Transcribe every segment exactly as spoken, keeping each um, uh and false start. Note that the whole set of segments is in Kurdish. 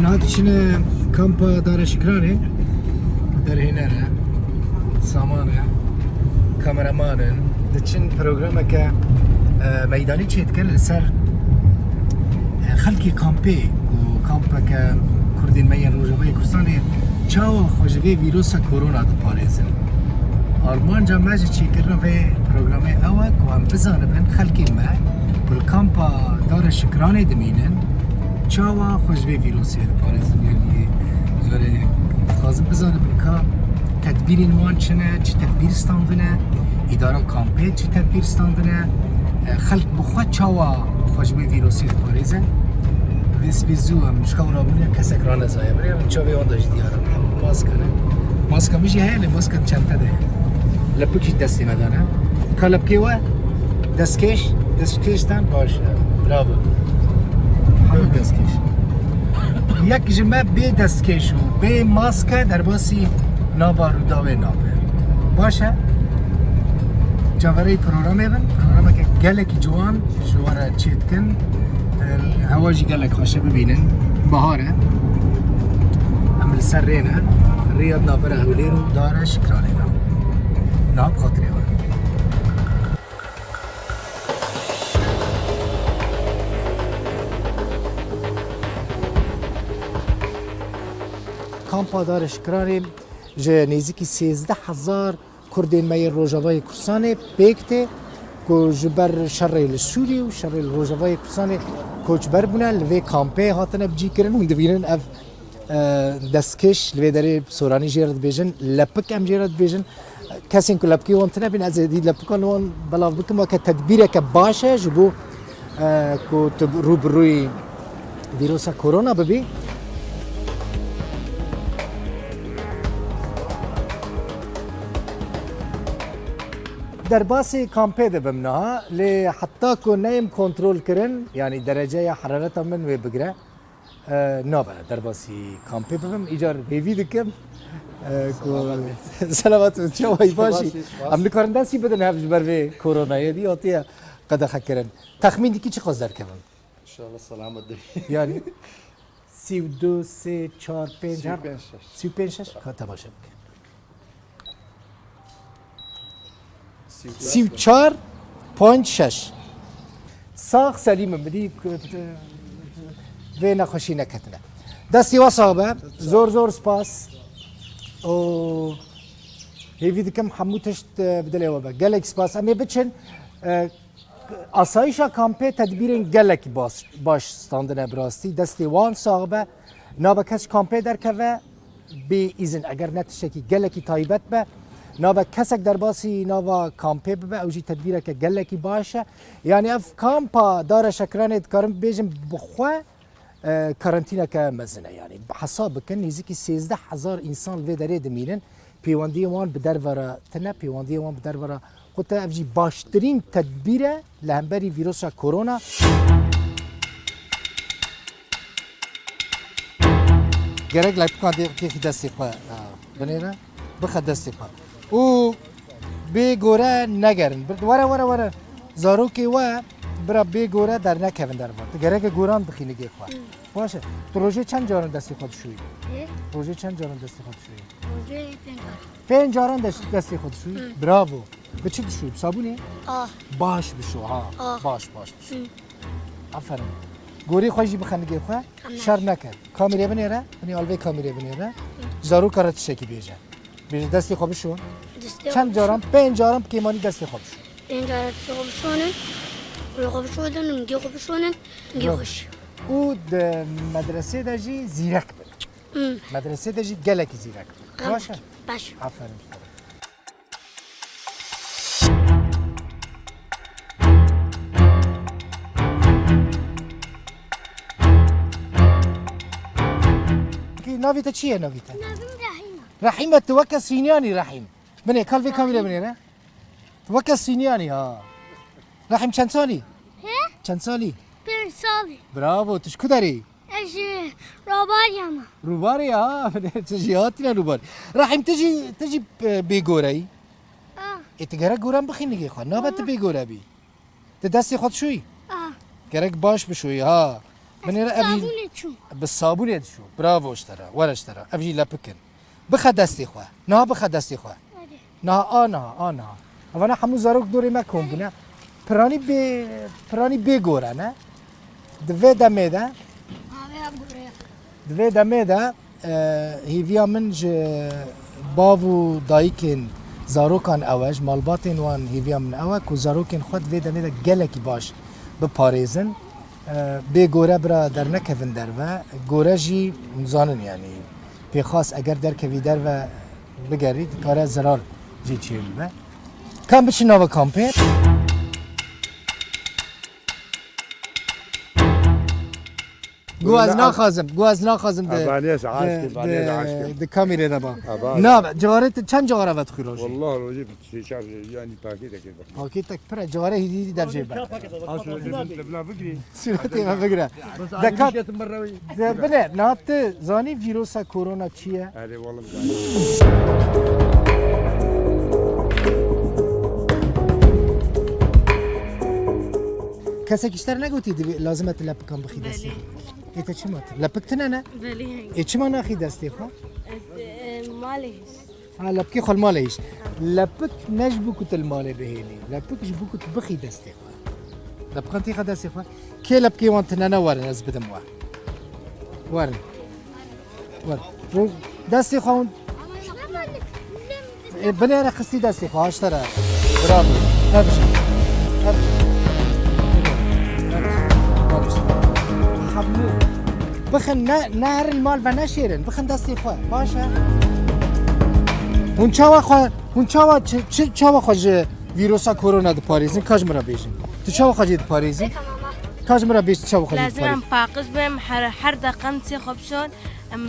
Diçine kampa Dara Şikranê, derhêner e, saman e, kameraman in, diçin programeke, e, meydanî çêdikin li ser, e, xelkê kampê ku kampeke Kurdên me yên Rojavayê Kurdistanê çawa xwe ji vê vîrusa korona diparêzin. Armanca me ji çêkirina vê programê ew e ku em bizanibin xelkê me ku li kampa Dara Şikranê dimînin, çawa xwe ji vê vîrusê diparêzin? Yanî, carê dixwazim bizanibin ka tedbîrên wan çi ne, çi tedbîr standine, îdara kampê çi tedbîr standine, e, xelk bi xwe çawa xwe ji wê vîrusê diparêze? Vê spî zû em ji xew rabûne kesek ranezaye. Birê min çavê wan de jî diyar e. Hemû maske ne. Maska min jî heye, lê maska çente de ye. Lepik jî destê me de ne. Ka lepikê we? Destkêş, destkêş dan baş e. Bravo. Hemû destkêş. Yek ji me bê destkêş û bê maske derbasî nava Rûdawê nabe. Baş e. Çavereyê programê bin. Programeke gelekî ciwan ji we re çê dikin. Hewa jî gelek xweş e, bibînin. Bahar e. Em li ser rê ne. Rêya navbera Hewlêr û Dara Şikranê de. Niha bi xatirê we. Kampa Dara Şikranê ji nêzîkî sêzdeh hezar Kurdên me yê Rojavayê Kurdistanê pêk tê ku ji ber şerê li Sûriyê û şerê li Rojavayê Kurdistanê koçber bûne, li vê kampê hatine bicîkirin. Hûn dibînin ev, e, destkêş li vê derê bi soranî jê re dibêjin, lepik em jê re dibêjin. Kesên ku lepikê wan tune bîn, ez êdî lepikan wan belav bikim, weke tedbîreke baş e ji bo, e, ku tu rû bi rûyî vîrusa korona bibî. Derbasî kampê dibim niha, lê heta ku neyim kontrol kirin, yanî dereceya herareta min wê bigire, e, nabe derbasî kampê bibim. Îcar hêvî dikim, e, ku selamet û çawayî başî. Başî, baş. Em nikarin destî bidin hev ji ber vê koronayê dî hatiye qedexe kirin. Texmîn dikî çiqas derkevim? İnşallah selamet de. Yani sî û du, sê, çar, pênc, her sî û pênc şeş. Sî û pênc şeş. Ka temaşe bikin. Sî û çar ponc şeş. Sax selîm in, bidî vê nexweşî neketine. Destî we sax be. Zor zor spas. O hêvî dikim hemû tişt, e, bi dilê we be. Gelek spas. Em ê biçin, e, Asayîşa kampê tedbîrên gelekî baş, baş standine bi rastî. Destê wan sax be. Nabe kes ji kampê derkeve bê îzin. Eger ne tiştekî gelekî taybet be, nabe kesek derbasî nava kampê bibe. Ew jî tedbîreke gelekî baş e. Yanî ev kampa Dara Şekranê dikarim bibêjim bi xwe, e, karantîneke mezin e. Yanî hesab bikin, nêzîkî sêzdeh hezar însan li vê derê dimînin. Pêwendiyên wan bi derve re tune, pêwendiyên wan bi derve re qut e. Ev jî baştirîn tedbîr e li hemberî vîrusa korona. Gerek lepika dê-, têxî destê xwe, e, binêre, bixe destê xwe. Û bê gore negerin. Bir-, were, were, were. Zarokê we bira bê gore dernekevin derve. Tu gereke goran bixî nigê xwe. Hı. Baş e. Tu rojê çend caran destê xwe dişûyî? Hı? Rojê çend caran destê xwe dişûyî? Rojê pênc caran. Pênc caran dest-, destê xwe dişûyî? Hı. Bravo. Bi çi dişûyî? Bi sabûnê? Ah. Baş bişo, ha. Ah. Baş, baş bişo. Hı. Aferin. Gorî xwe jî bixe nigê xwe. Tamam. Şer neke. Kamîrê binêre. Binê alvê kamîrê binêre. Hı. Zaroka re tiştekî bêje. Bêje destê xwe bişon. Destê xwe bişon. Çend caran? Pênc caran bi kêmanî destê xwe bişon. Pênc caran destê xwe bişonin. Rûyê xwe bişonin, nigê xwe bişonin. Nigê xwe şî. Û di medresê de jî zîrek bin. Hmm. Medresê de jî gelekî zîrek bin. Baş e? Baş. Aferin. Ki navê te çi ye navê te? Navê min Rehîm e. Rehîm e, tu weke Sînyanî Rehîm. Binê, kal vê kamîrê binêre. Tu weke Sînyanî ha. Rehîm çend salî? He? Çend salî? Pênc salî. Bravo, tu ji ku derê yî? Ez ji Robarya me. Rûbarê ya, tu jî hatîne Rûbar. Rehîm, tu jî, tu jî, e, bêgore yî? A. Ê, tu gerek goran bixî nigê xwe. Nabe tu bêgore bî. Tu destê xwe dişûyî? A. Gerek baş bişûyî, ha. Binêre ev jî sabûnê çû. Bi sabûnê diçû. Bravo ji te re. Were ji te re. Ev jî lepik in. Bixe destê xwe. Niha bixe destê xwe. Hadi. Niha a niha, a niha. Evana hemû zarok dorê me kom bûne. Piranî bê, piranî bê gore ne. Di vê demê de, Abi, abi, gore. Di vê demê de, e, hêviya min ji bav û dayikên zarokan ew e, ji malbatên wan hêviya min ew e ku zarokên xwe di vê demê de gelekî baş biparêzin. E, bê gore bira dernekevin derve. Gore jî zanin, yanî pêxas eger derkevî derve bigerî, dikare zerar jê çêbibe. Ka em biçin nava kampê. Gu ez naxwazim, gu ez naxwazim di, Aba neyse, aşkım, di, aba neyse, di, aşkım. Di kamîrê de ba. Aba. Na, ciwarê te çend ciwara vedixwî rojê? Wallah rojê bi sê çar, yanî pakêtekê bak. Pakêtek pir e, ciwarê hîdî hîdî dev jê be. Aşkım, lebla bigirî. Sûretê me bigire. Dekat. De bine, na tu zanî vîrosa korona çi ye? Erê, wallah, zanî. Kesekî ji te re negotî dibê lazim e tu lepikan bixî destê xwe? Belê. Ê te çima tu? Lepik tune ne? Belê. Ê çima naxî destê xwe? Ez, e, malê hişt. Ha, lepikê xwe li malê hişt. Lepik ne ji bo ku tu li malê bihêlî. Lepik ji bo ku tu bixî destê xwe. Lepikan têxe destê xwe. Kê lepikê wan tune ne, werin ez bidim we. Werin. Werin. Destê xwe hûn. E, binêre xistî destê xwe, haştere. Bravo. Hepşi. Hepşi. Hepşi. Hepşi. Hemû. Bixin, ne, neherin mal ve neşêrin. Bixin destê xwe. Baş e. Hûn çawa xwe, hûn çawa çi, çi, çawa xwe ji vîrosa korona diparêzin? Ka ji min re bêjin. Tu çawa xwe jê diparêzî? Ka ji min re bêj, tu çawa xwe jê diparêzî? Lazim em paqij bim, her, her deqe em çê xwe bişon. Em,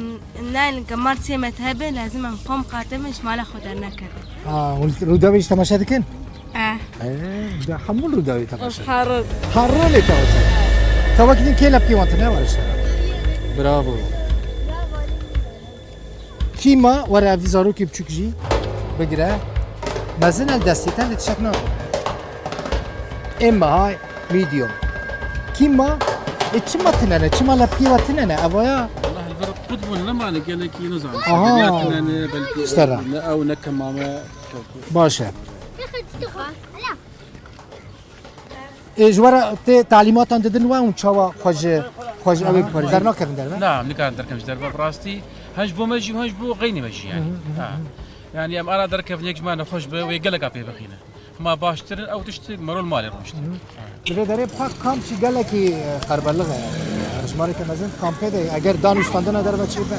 ne, gemar çê me hebe, lazim em xwe miqate bin, ji mala xwe dernekevin. Ha, hûn Rûdawê jî temaşe dikin? Eh. Eh, de hemû Rûdawê temaşe. Her roj. Her roj lê temaşe. Tawakî din kê lepkê wan tune, were ji te re. Bravo. Kî ma, were ev zarokê biçûk jî bigire. Mezin el destê te li tiştek nabe. Ê meha medium. Kî ma? Ê çima tune ne? Çima lepkê we tune ne? Evaya? Wala li vir qut bûn, ne mane gelekî nizanim. Aha. Ya tune ne, belkî işte ra. Ne ew ne kemame. Baş e. Ê, ji we re tê talîmatan didin we hûn çawa xwe ji, xwe ji ew ê biparêzin? Dernakevin derve? Na, em nikarin derkevin ji derve, bi rastî. Hem ji bo me jî, hem ji bo xeynî me jî yani. Hı hı, hı hı. Ha. Yani em ara derkevin yek ji me nexweş be, wê geleka pê bixîne. Hema baştir in, ew tişt mero li malê rûniştin. Hı hı. Li vê derê bi xwe kamp jî gelekî, e, qerbelix e. Hejmareke mezin kampê de, eger dan û standina derve çêbe,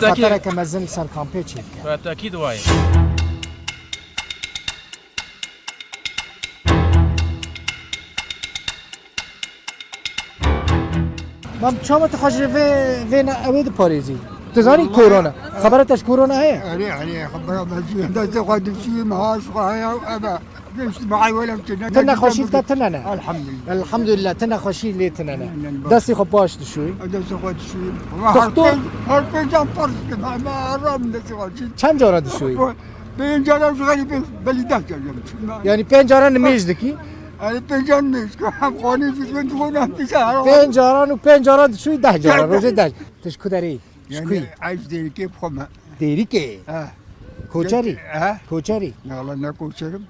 xetereke mezin li ser kampê çêdike. Bi tekîd wayê. Mam, çawa tu xwe ji vê, vê ne, ew ê diparêzî? Tu zanî korona. Xebera te ji korona heye? Erê, erê, xebera me jî, destê xwe dişî, me ha ji xwe heye, ebe, gişt me ay welem tune. Tu nexweşî te tune ne? Elhamdülillah. Elhamdülillah, tu nexweşî lê tune ne. Destê xwe baş dişoyî. Destê xwe dişoyî. Doktor. Her pênc, her pêncan pers dikim, me aram destê xwe dişoyî. Çend cara dişoyî? Pênc cara ji xerî pênc, belî deh cara. Yani pênc cara nimêj dikî? Erê pêncan nimêj dikim, hem xanî jî dixwin, hem dişe. Pênc caran û pênc caran dişoyî deh caran, rojê deh. Tu ji ku derê yî? Ji ku yî? Yani ez Dêrikê bi xwe me. Dêrikê? He. Koçerî? He. Koçerî? Ne, wala ne koçerim.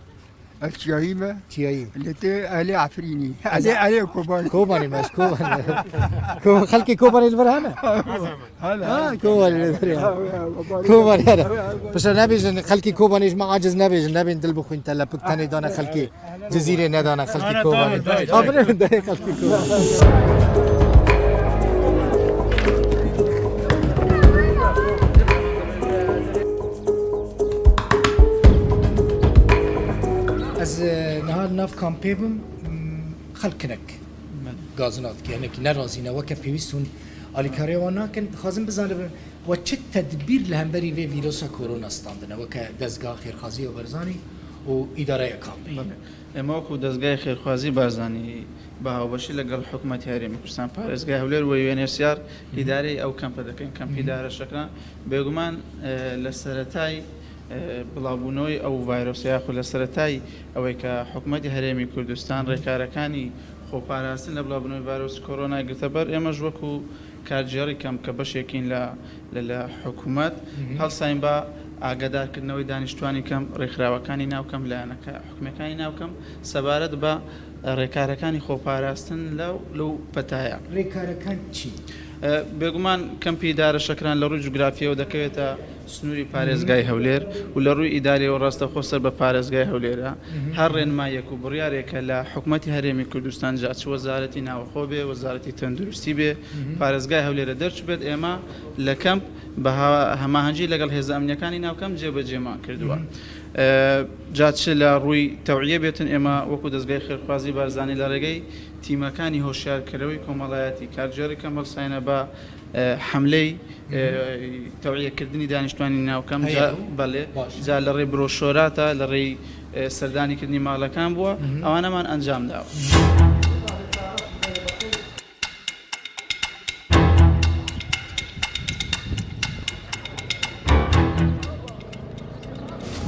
Ez çiyayî me. Çiyayî. Lê tê ehlê Efrînî. Ehlê, ehlê Kobanê. Kobanê me, ez Kobanê. Ko-, xelkê Kobanê li vir hene? Hala. Ha, Kobanê li vir hene. Kobanê hene. Piştre nebêjin, xelkê Kobanê ji me aciz nebêjin, nebên dil bixwîn te lepik tenê dane xelkê Cizîrê nedane xelkê Kobanê. Aferin, dayê xelkê Kobanê. Ez, e, niha li nav kampê bûm, m, xelk kinek gazina dike, hinekî nerazî ne, weke pêwîst hûn alîkariya wan nakin. Dixwazim bizanibim, we çi tedbîr li hemberî vê vîrosa korona standine, weke Dezgeha Xêrxwazî û Berzanî û îdareya kampê? Belê. ئێمە وەکو دەزگای خێرخوازی بارزانی بە هاوبەشی لەگەڵ حکوومەتی هەرێمی کوردستان، پارێزگای هەولێر و وێنەرسیار ئیدارەی ئەو کەمپە دەکەین، کەمپی دارە شەکران. بێگومان، ئە، لە سەرەتای، ئە، بڵاوبوونەوەی ئەو ڤایرۆسە یاخود لە سەرەتای ئەوەی کە حکوومەتی هەرێمی کوردستان ڕێکارەکانی خۆپاراستن لە بڵاوبوونەوەی ڤایرۆسی کۆرۆنای گرتە بەر، ئێمەش وەکو کارگێڕی کەمپ کە بەشێکین لە، لە، لە حکوومەت، مهم. هەڵساین بە ئاگادارکردنەوەی دانیشتوانی کەمپ، ڕێکخراوەکانی ناو کەمپ، لایەنەکە حکومیەکانی ناو کەمپ سەبارەت بە ڕێکارەکانی خۆپاراستن لەو، لەو پەتایە. ڕێکارەکان چین؟ ئە، بێگومان کەمپی دارە شەکران لە ڕووی جوگرافیەوە دەکەوێتە سنووری پارێزگای هەولێر و لە ڕووی ئیداریەوە ڕاستەخۆ سەر بە پارێزگای هەولێرە. مهم. هەر ڕێنماییەک و بڕیارێکە لە حکوومەتی هەرێمی کوردستان، جا چ وەزارەتی ناوخۆ بێ، وەزارەتی تەندروستی بێ، مهم. پارێزگای هەولێرە دەرچوبێت، ئێمە لە کەمپ بە ها-، هەماهەنگی لەگەڵ هێزە ئەمنیەکانی ناو کەمپ جێبەجێمان کردووە. مهم. ئە، جا چ لە ڕووی تەوعیە بێتن، ئێمە وەکو دەستگای خێرخوازی بارزانی لە ڕێگەی تیمەکانی هۆشیارکەرەوەی کۆمەڵایەتی کارگێڕی کەمپ هەڵساینە بە، ئە، حەملەی، ئە، مهم. تەوعیەکردنی دانیشتوانی ناو کەمپ. هەیە جا، بوو؟ بەڵێ، باش. جا لە ڕێی برۆشۆراتە، لە ڕێی، ئە، سەردانیکردنی ماڵەکان بووە، مهم. ئەوانەمان ئەنجام داوە.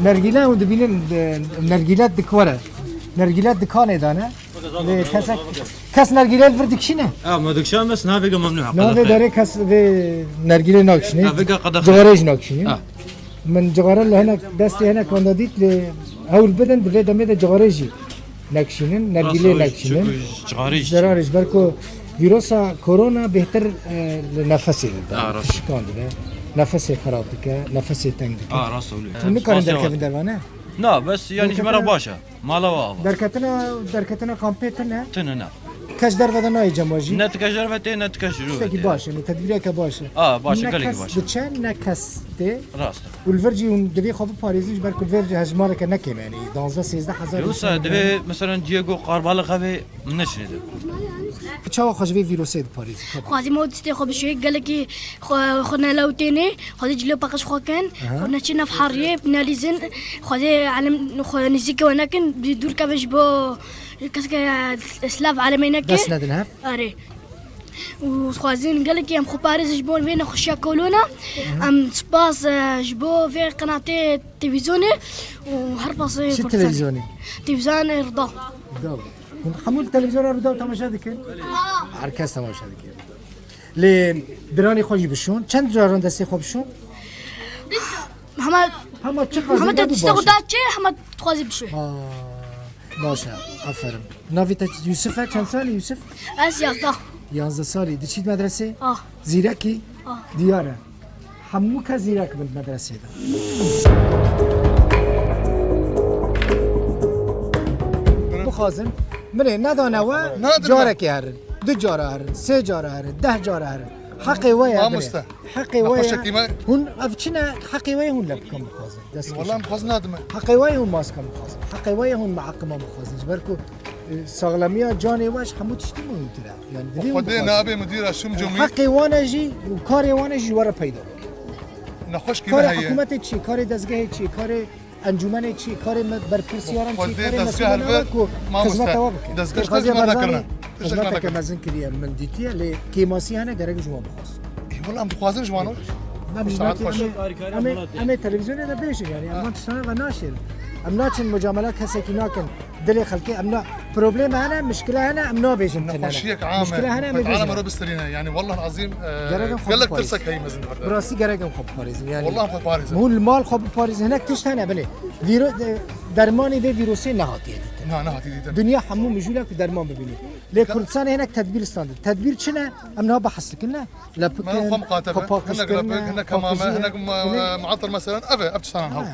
Nergîle hûn dibînin, e, nergîle dik were. Nergîle dikanê de ne. Lê kesek, kes nergîle li vir dikişîne? Ha, me dikişan bes navê ge memnû heqe. Navê derê kes vê nergîlê nakişîne. Ha, vê ge qedexe. Cixarê jî nakişîne. Ha. Min cixare li hinek destê hinek wenda dît, lê hewl bidin, di vê demê de cixarê jî nekişînin, nergîlê nekişînin. Rast, çi ku cixarê jî. Zerarê ji ber ku vîrosa korona bêhtir, e, li nefesê dide. Ha, rast. Şikan dide. Nefesê xerab dike, nefesê teng dike. Ha, rast, ewlê. Hûn nikarin derkevin derve, ne? Na, bes, yanî ji me re baş e. Mala we ava. Derketina, derketina kampê tune? Tune, ne. Kes derve de nayê cem we jî? Ne ti kes derve tê, ne ti kes ji rû ve tê. Tiştekî baş e, yanî tedbîreke baş e. A, baş e, gelekî baş e. Ne kes diçe, ne kes tê. Rast e. Û li vir jî hûn divê xwe biparêzin, ji ber ku li vir jî hejmareke ne kêm e, yanî danzdeh sêzdeh hezar însan. Yoksa divê, meselen, cihê ku qarbalix hebe, neçine de. Çawa xwe ji vê vîrusê diparêzî? Xwazî me û distê xwe bişê, gelekî xwe, xwe nelewtêne, xwedê cilê paqij xwe kin, aha, xwe neçin nav heriyê, nelîzin, xwedê elem xwe nêzîkê we nekin, dûr kevin ji bo keseke silav elemê neke. Dest nedin hev? Erê. Û dixwazin gelekî em xwe parêzin ji bo vê nexweşiya kolona. Aha. Em spas, e, ji bo vê qenatê televîzyonê û her pasê Kurdistanê. Çi televîzyonê? Televîzyonê Rida. Rida. Hûn hemû li televîzyona Rûdaw temaşe dikin? Her kes temaşe dike. Lê diranê xwe jî bişon. Çend caran destê xwe bişon? Hema, hema çi qazî hema te tiştek da çi, hema dixwazî bişo. Ha, baş e. Aferin. Navê te Yusuf e? Çend salî Yusuf? Ez yazdeh. Yazdeh salî. Diçît medresê? Ah. Zîrekî? Ah. Diyar e. Hemû kes zîrek bin medresê de. Bixwazin, min ê nedane we, carekê herin, du cara herin, sê cara herin, deh cara herin. Heqê we ye. Mamoste. Heqê we ye. Hûn ev çi ne? Heqê we ye hûn lepika bixwazin. Dest kêş. Wela em xwazin nadime. Heqê we ye hûn maska bixwazin. Heqê we ye hûn meaqima bixwazin. Ji ber ku, e, saxlemiya canê we ji hemû tiştî muhîmtir e. Yani, divê Xwedê nabe mudîra şim cumî. Heqê wan e jî û karê wan e jî ji we re peyda bike. Nexweşkî me heye. Karê hikûmetê çi, karê dezgehê çi, karê encûmenê çi, karê me-, berpirsiyaran çi, karê mesûlan ew e ku xizmeta we bikin. Dezgeh ji te zî me nekirine. Xizmeteke mezin kiriye, min dîtiye, lê kêmasî hene, gerek ji wan bixwaz. Ê, wela em dixwazin ji wan. Em jî nakê, em ê, em ê, em ê televîzyonê de bêjin, yani, em van tiştana ve naşêrin. Em naçin mucamela kesekî nakin. Dilê xelkê em na, probleme hene, mişkile hene, em nabêjin tune ne. Nexweşiyek am e. Mişkile hene, em ê bêjin. Alem re bistirîne. Yani, wallah azîm, e, gerek em xwe gelek biparêzin. Tirsek heye mezin li vir de. Bi rastî gerek em xwe biparêzin. Yani, hûn li mal xwe biparêzin. Hinek tişt hene, belê. Vîro-, e, dermanê vê vîrusê nehatiye dîtin. Na, nehatiye dîtin. Dinya hemû mijûl e ku derman bibîne. Lê Kurdistanê hinek tedbîr standin. Tedbîr çi ne? Em niha behs dikin ne? Lepik in, xwe miqate be. Hinek lepik, hinek hemame, hinek ma-, muatir meselen. Ev e, ev tiştanan hew.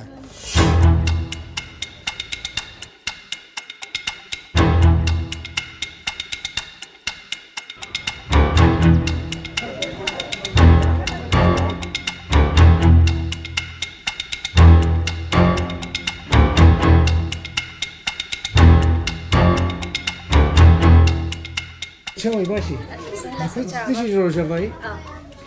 Çawa yî, baş î? Sehla, çawa? Tu jî ji Rojavayê? Ah.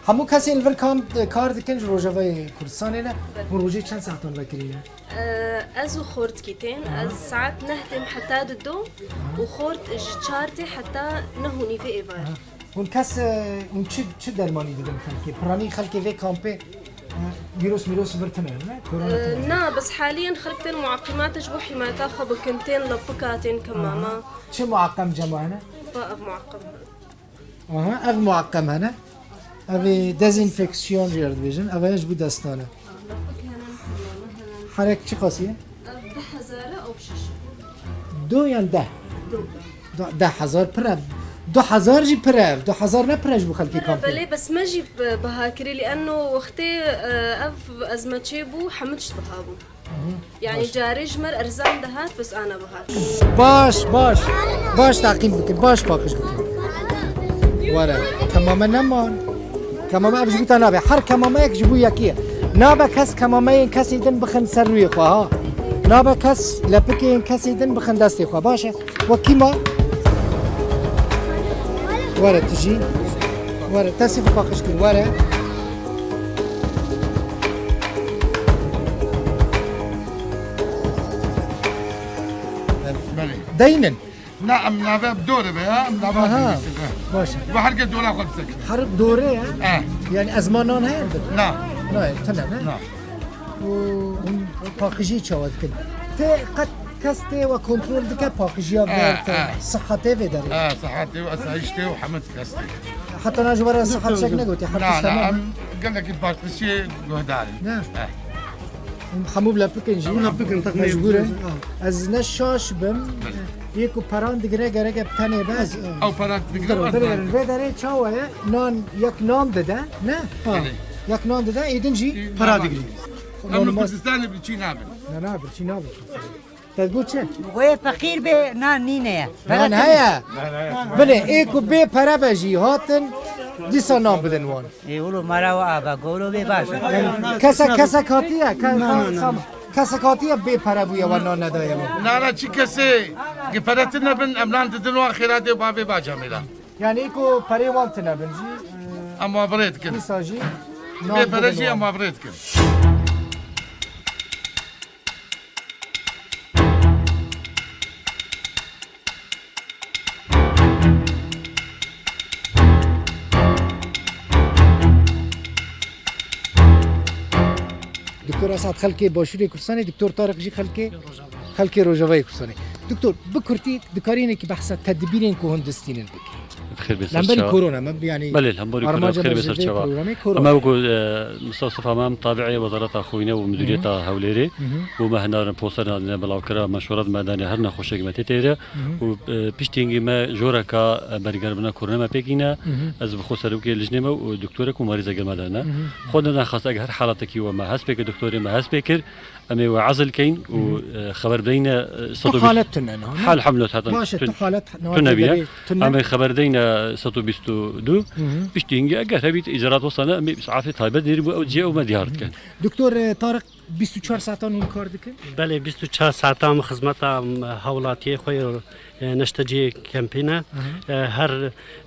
Hemû kesên li vir kam-, kar dikin ji Rojavayê Kurdistanê ne. Hûn rojê çend saetan vekirî ne? Ee, ez û xortkî tên. Aha. Ez saet neh têm heta dido û xort ji çar tê heta neh û nîvê êvarî. Aha. Hûn kes, e, hûn çi, çi dermanî didin xelkê? Piranî xelkê vê kampê, e, vîros mîros vir tune ne? Korona tune? Ee, na, bes haliyen xelk tên muaqîmate ji bo hîmayeta xwe bikin, tên lepika, tên kemama. Aha. Çi muaqem cema hene? Ev muaqqem. Aha, ev muaqqem hene. Ev ê dezenfeksiyon jê re dibêjin. Ev ê ji bo destan e. Herek çi qasî ye? Ev du hezar e, ew şeş. Du yan deh? Du. Du, deh hezar pir e. Du hezar jî pir e. Du hezar ne pir e ji bo xelkê kampê? Belê, bes me jî bi-, biha kirî, li eno wextê, e, ev ez me çêbû, hemû tişt biha bû. Hı hı. Yani baş. Carê ji me re erzan dihat, bes ana bihat. Baş, baş. Baş taqîb bikin, baş paqij bikin. Were. Kemame neman. Kemame ev ji bo te nabe. Her kemameyek ji bo yekî ye. Nabe kes kemameyên kesê din bixin ser rûyê xwe, ha. Nabe kes lepikên kesê din bixin destê xwe. Baş e. Wekî ma. Were tu jî. Were. Destê xwe paqij kir. Were. Belê. Deynin. Na, em nave bi dore be ya, em nave Aha. Dengî sir, eh. Baş e. Ve herkes dora xwe bisekine. Her dore ya? Eh. Yani ezmanan heye? Na. Na, tune ne? Na. Û hûn paqijî çawa dikin? Tê qet kes tê we kontrol dike paqijiya vê Eh, te eh. Sihetê vê derê? Eh, sihetê û esayiştê û hemû kes tê. Heta na ji we re sihet çek negotî, her Na, tişt na, tamam. Em gelekî paqijiyê guhdar in. Ne? Eh. Hûn hemû bi lepikin jî. Hemû lepikin, texmîn. Mecbûr in. Ah. Ez ne şaş bim. Belê. Yê ku peran digire gereke bi tenê be. Ez, eh, Ew peran digire, ez Vê nan derê çawa ye? Nan, yek nan dide, ne? Ha. Belê. Yek nan dide, êdin jî Ê, pera digirî. Em li Kurdistanê birçî nabin. Ne, ne, birçî nabin. Te got çi? Wê feqîr bê, nan nîne ye. Nan heye. Bilê, ê ku bê pere be jî hatin, dîsa nan bidin wan. Ê, wilo mara we ava, golo bê baş. Kesek, kesek hatiye, ke-, Na, na, na. Kesek hatiye bê pere bûye, wan nan nedaye wan. Na, na, çi kesê, ki pere tune bin, em nan didin wan xêra dê bavê bacamê de. Yani ê ku perê wan tune bin jî, e, Em wan bi rê dikin. Dîsa jî nan Bê pere bidin jî wan. Em wan bi rê dikin. Doktor Esad xelkê Başûrê Kurdistanê, Doktor Tariq jî xelkê, xelkê Rojavayê Kurdistanê. Doktor, bi kurtî dikarî hinekî behsa tedbîrên ku hûn distînin bikî? Bi xêr bê ser çawa. Lemberî korona, me, yanî Belê, lemberî korona, armanca bi xêr me bê ji ser vê çawa. Programê korona. Em wekû, e, Mustafa Mem tabi'ê Wezareta Xwînê û Müdüriyeta Hı hı. Hewlêrê Hı hı. û me hinarin poster nadine belavkira, meşweret me dane her nexweşek me tê têre Hı hı. û, e, piştî hingî me joreka, e, bergerbina korona me pêk îne. Hı hı. Ez bi xwe serokê lijnê me û doktorek û marîzek me dane. Hı hı. Xwe ne xwest eger her halatekî we me hest pê kir, doktorê me hest pê kir, Em ê we ezil keyn û, Hı hı. e, xeber bideyne, e, Tu sed û bîst halet tune niha, ne? Hal hamlet hatan Baş e, tun-, tu halet niha tune bîye. Tune. Em ê xeber deyne sed û bîst û du. Hı hı. Piştî hingî eger hebît îcarat wesane em ê îsafê taybet dêrî bû ew cihê ew me diyar dikin. Doktor, e, Tarık bîst û çar saetan hûn kar dikin? Belê, bîst û çar saetan em xizmeta, em, hawlatiyê xwe e, neşteciyê kempî ne. Aha. E, her,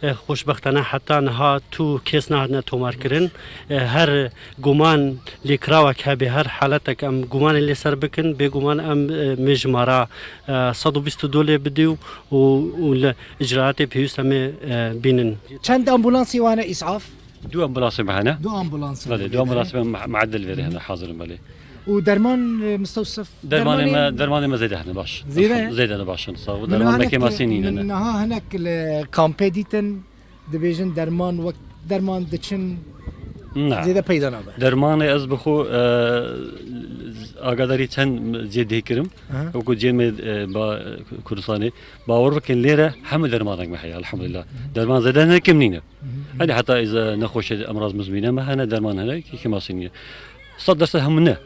e, xoşbextane heta niha tu kes nehatine tomarkirin. E, her guman lêkirawek hebe, her haletek em gumanê lê ser bikin, bêguman em, e, mê jimara, e, sed û bîst û du lê bidî û, û li icraatê pêwîst em ê, e, bînin. Çend ambulansê wane îsaf? Du ambulansê me hene. Du ambulans hene. Belê, du ambulansê me ma-, mueddil verê hene, hazir in, belê. Û derman, e, Mistewsef, Dermanê dermanê me, dermanê me zêde hene, baş. Zêde? Zêde hene, baş in, sağ ol. Min Derman hinek, mekê masî nîne min ne. Niha hinek li kampê dîtin, dibêjin derman wek derman diçin, Na. Zêde peyda nabe. Dermanê ez bi xwe, e, agadarî çend cê dê kirim. Aha. Wekû cê me, e, ba, Kurdistanê. Bawer bikin lêre hemû dermanek me heye, elhamdulillah. Derman zêde ne kim nîne. Hı hı. Hani heta îza nexweşe emraz mizmîne me hene, derman hene, ki, ki masî nîne. Sed derse hemû ne.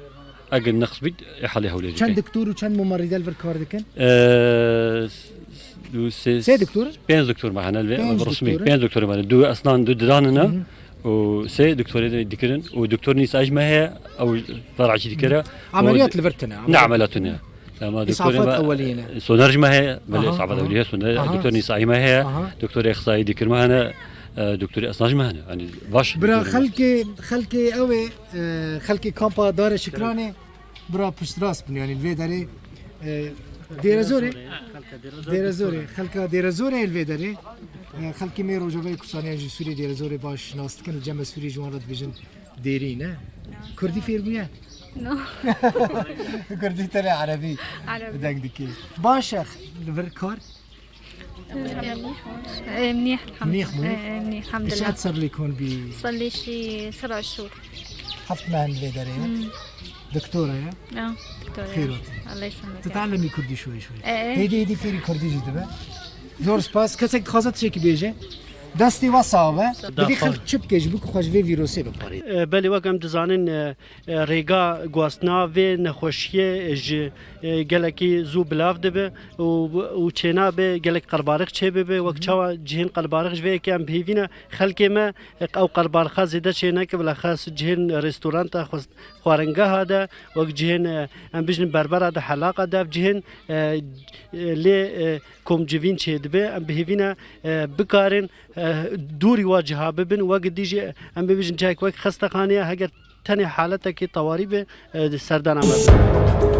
Eger neqs bît, ê halê hewlê Çend dikey. Doktor û çend mumerrîde li vir kar dikin? Ee, s-, s-, du, sê, Sê doktor? Pênc doktor me hene, li Pênc resmî, doktor? Pênc doktor me hene. Du esnan, du didan hene. Hı hı. Û sê doktorê de dikirin. Û doktor nîsayî me heye, ew veracî dikire. Ameliyat Û li vir tune, ne ameliyat. Ameliyat tune. Ama doktorê Îsafat me, eweliyê ne? Soner ji me heye, belê Aha, îsafat aha. Eweliyê, soner, Aha. Doktor nîsayî me heye, Aha. Doktorê îxtisayî dikir me hene, e, doktorê esnan ji me hene. Yanî baş Bira doktorê me. Xelkê, xelkê ew ê, e, xelkê kampa Darê Şikranê, bira piştrast bin, yanî li vê derê, e, Dêrezorê. Dêrezorê, xelka Dêrezorê li vê derê. E, xelkê me Rojavayê Kurdistanê yan jî Sûriyê Dêrezorê baş nas dikin, li cem me Sûriyê ji wan re dibêjin Dêrî, ne? Kurdî fêr bûye? No. Kurdî tenê erebî Erebî. Deng dikî. Baş e, li vir kar? إيه، منيح الحمد منيح، منيح. إيه، منيح الحمد Îşe لله. ser lê kon bî صار لي شي سبع شهور. Heft meh li vê derê ye. Doktora ye. اه دكتور. خير وتي. الله يسلمك. Titalemî kurdî şûyê şûyê. إيه. Hêdî hêdî fêrî kurdî jî dibe. Zor spas. Kesek dixwaze tiştekî bêje. Destê we sax be. Divî xelk çi bike ji bo ku xwe ji vê vîrusê biparêze? E, Belê wek em dizanin e, e, rêga guhastina vê nexweşiyê ji e, gelekî zû bilav dibe û û çênabe gelek qerbarix çêbibe. Wek çawa cihên qerbarix ji vê yekê em bi hêvî ne xelkê me e, ew qerbarxa zêde çêneke, bilexas cihên restoranta xwest-, xwaringeha de wek cihên e, em bijin berbera de helaqa de ev cihên e, e, lê e, komcivîn çêdibe. Em bi hêvî ne e, bikarin e, dûrî wa ciha bibin. Wek dî jî em bibêjin cihek wek xestexaneye, heger tenê haletekî tewarî be e, serdana me bibin.